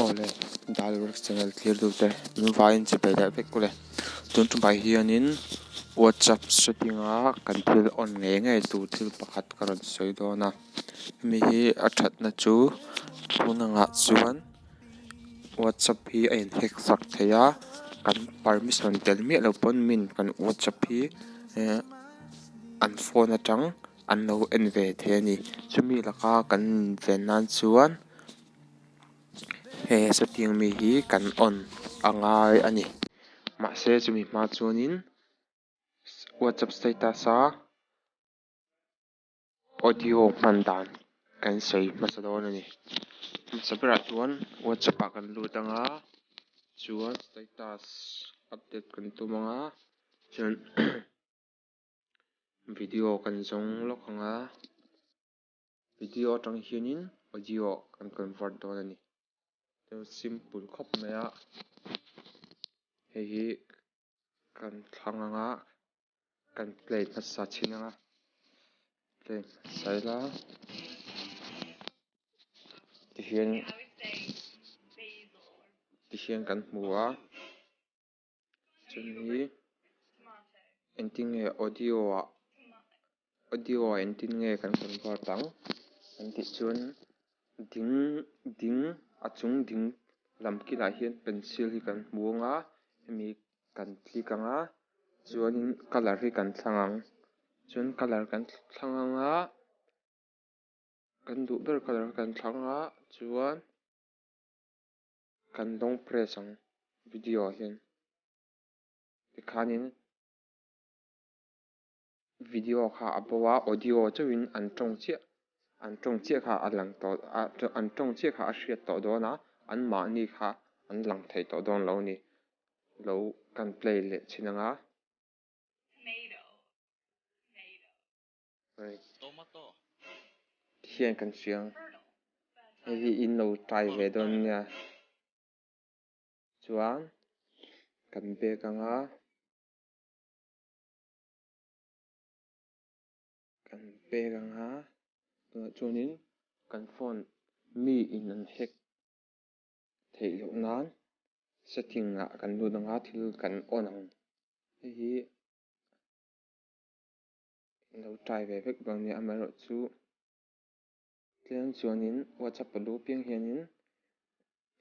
Awle Dalworks channel thlir dute min vaiin chibai leh vek ule. Tun tumah hianin WhatsApp setting a kan thil on ngei ngei tur thil pakhat ka rawn sawi dawn a. Hemi hi a thatna chu tun angah chuan WhatsApp hi a in hack sak thei a kan permission tel miah lo pawn min kan WhatsApp hi eh an phone atang an lo en ve thei a ni. Chumi laka kan inven nan chuan. He setting mi hi kan on a ngai a ni mahse chumi hma chuanin whatsapp status a audio hman dan kan sawi hmasa dawn a ni hmasa berah chuan whatsapp ah kan lut anga chuan status update kan tum anga chuan video kan zawng lawk anga. Video atang hianin audio kan convert dawn a ni. Chuan simple khawp mai a, hei hi kan thlang anga kan play hmasa chhin anga play hmasa ila tihian tihian kan hmu a chumi engtin nge audio ah audio ah engtin nge kan convert ang kan tih chuan ding ding a chung ding lam kilah hian pencil hi kan hmu ang a hemi kan click ang a chuanin colour hi kan thlang ang chuan colour kan thlang ang a kan duh ber colour kan thlang a chuan. Kan long press ang video ah hian tikhanin video kha a bo a audio chauhin an tawng chiah an tawng chiah kha a lang tawh a an tawng chiah kha a hriat tawh dawn a anmahni kha an lang thei tawh dawn lo a ni lo kan play leh chhin ang a. Hian kan hria ang hei hi in lo try ve dawn nia chuan kan bag anga kan bag anga tunah chuanin kan phone mi in an hack theih loh nan setting ah kan lut anga thil kan on ang hei hi. Lo try ve vek dawn nia amaherawhchu tlem chuanin whatsapp a luh piang hianin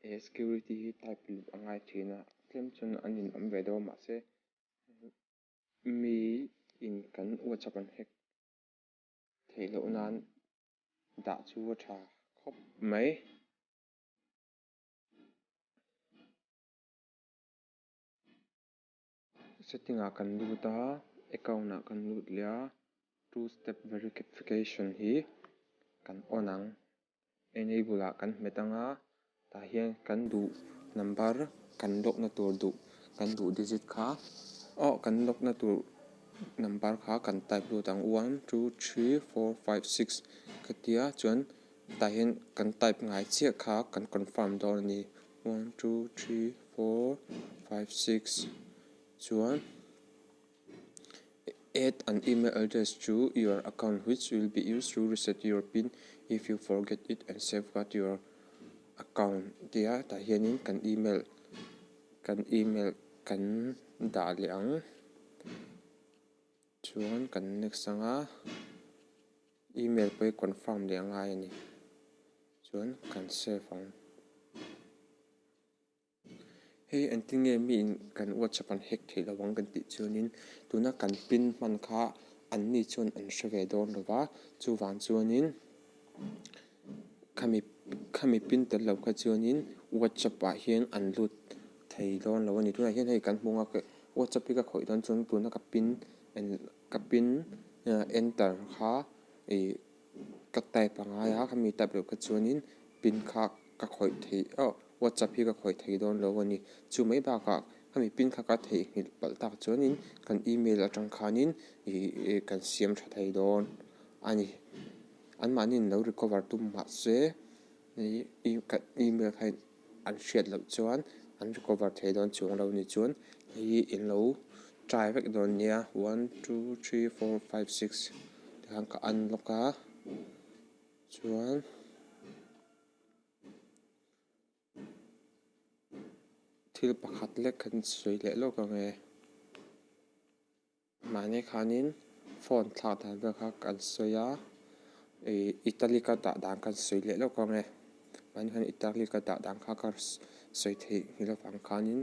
he security hi type luh a ngai thin a tlem chuan an in awm ve deuh a mahse mi in kan whatsapp an hack theih loh nan dah chu a tha khawp mai. Setting ah kan lut a, account ah kan lut leh a, two step verification hi kan on ang, enable ah kan hmet ang a, tah hian kan duh number kan lock na tur duh kan duh digit kha aw kan lock na tur number kha kan type lut ang one two three four five six ka tia chuan tah hian kan type ngai chiah kha kan confirm dawn a ni. One two three four five six chuan add an email address to your account which will be used to reset your pin if you forget it and safeguard your account tia tah hianin kan email kan email kan dah leh ang chuan kan next anga email pawh hi confirm leh a ngai a ni. Chuan kan save ang. Hei engtin nge miin kan whatsapp an hack theih lo ang kan tih chuanin tuna kan pin hman kha an ni chuan an hre ve dawn lo va, chuvang chuanin khami khami pin tel lo kha chuanin whatsapp ah hian an lut thei dawn lo a ni. Tunah hian hei kan hmu ang a whatsapp hi ka khawih dawn chuan tuna ka pin ka pin enter kha ih. Ka type a ngai a khami type loh kha chuanin pin kha ka khawih theih oh whatsapp hi ka khawih thei dawn lo a ni. Chu mai bakah khami pin kha ka theihnghilh palh tak chuanin kan email atang khanin ih kan siam tha thei dawn a ni. Anmahni in lo recover tum mahse ih kan email kha an hriat loh chuan an recover thei dawn chuang lo ni chuan hei in lo try vek dawn nia one two three four five six tikhan ka unlock a chuan. Thil pakhat lek kan sawi leh lawk ang e. Mahni khanin phone thlak dan vel kha kan sawi a, ih italic a dah dan kan sawi leh lawk ang e. Mahni khan italic a dah dan kha ka sawi theih nghilh avang khanin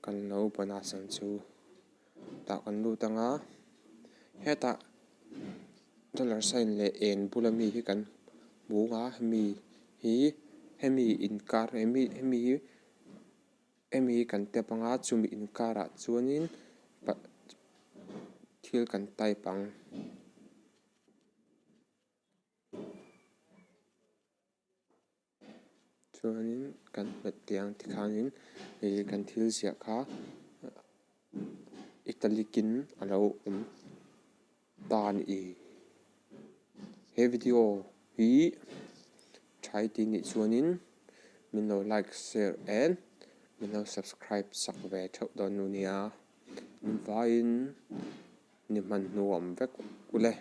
kan lo bonus ang chu tah kan lut ang a. Hetah dollar sign leh eng bula mi hi kan hmu a, hemi hi hemi inkar hemi hemi hi. Hemi hi kan tap anga chumi inkarah chuanin thil kan type ang. Chuanin kan hmet teh ang tikhanin ih kan thil ziah kha italic in a lo awm ta a ni. He video hi tha i tih nih chuanin min lo like share and min lo subscribe sak ve theuh dawn nu nia. Vaiin ni hman hnu a awm vek ule.